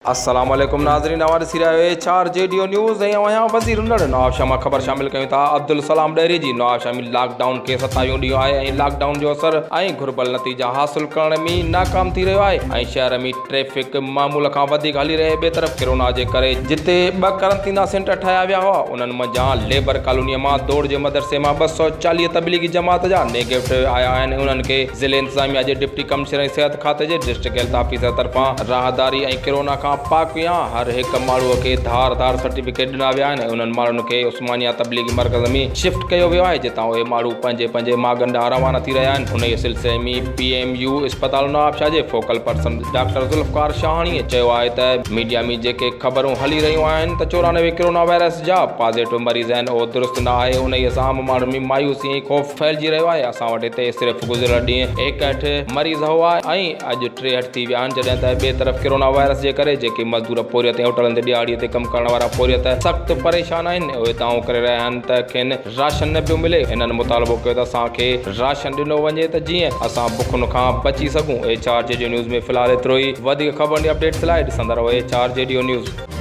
السلام عليڪم ناظرين اوهان ڏسي رهيا آهيو H R G D O news ۽ اوهان آهيان وزير انڙ نوابشاهه مان خبر شامل ڪيون ٿا عبدالسلام ڏهري جي نوابشاهه ۾ لاڪ ڊائون کي ستاويهون ڏينهن آهي ۽ لاڪ ڊائون جو اثر ۽ گهربل نتيجا حاصل ڪرڻ ۾ ناڪام ٿي رهيو آهي ۽ شهر ۾ ٽريفڪ معمول کان وڌيڪ هلي رهي ٻئي طرف ڪرونا جي ڪري جتي ٻه قرنطينا سينٽر ٺاهيا ويا هئا انهن منجهان ليبر ڪالونيء مان دوڙ جي مدرسي مان 240 تبليغي جماعت جا نيگيٽو آيا آهن انهن کي ضلعي انتظاميا جي ڊپٽي ڪمشنر ۽ صحت کاتي جي ڊسٽرڪٽ هيلٿ آفيسر طرفان راهداري ۽ ڪرونا کان پاڪ يا هر هڪ ماڻهوء کي ڌار ڌار سرٽيفڪيٽ ڏنا ويا آهن ۽ انهن ماڻهن کي عثمانيه تبليغي مرڪز ۾ شفٽ ڪيو ويو آهي جتان اهي ماڻهو پنهنجي پنهنجي ماڳن ڏانهن روانا ٿي رهيا آهن. انهيء سلسلي ۾ پي ايم يو اسپتال نوابشاهه جي فوڪل پرسن ڊاڪٽر ذوالفقار شاهاڻيء چيو آهي ته ميڊيا ۾ جيڪي خبرون هلي رهيون آهن ته 94 ڪرونا وائرس جا پازيٽو مريض آهن اهو درست نه آهي انهيء سان عام ماڻهن ۾ مايوسي ۽ خوف ڦهلجي رهيو آهي اسان وٽ هتي صرف گذريل ڏينهن 61 مريض هئا ۽ اڄ 63 ٿي ويا آهن جڏهن ته ٻئي طرف ڪرونا وائرس جي ڪري جيڪي مزدور پورهيت ۽ هوٽلن تي ڏهاڙي تي ڪم ڪرڻ وارا پورهيت سخت پريشان آهن اهي دانهون ڪري رهيا آهن ته کين راشن نه پيو ملي هنن مطالبو ڪيو ته اسان کي راشن ڏنو وڃي ته جيئن اسان بکن کان بچي سگهون ايڇ آر جي ڊيو نيوز ۾ في الحال ايترو ئي وڌيڪ خبرن ۽ اپڊيٽس لاء ڏسندا رهو H R G D news.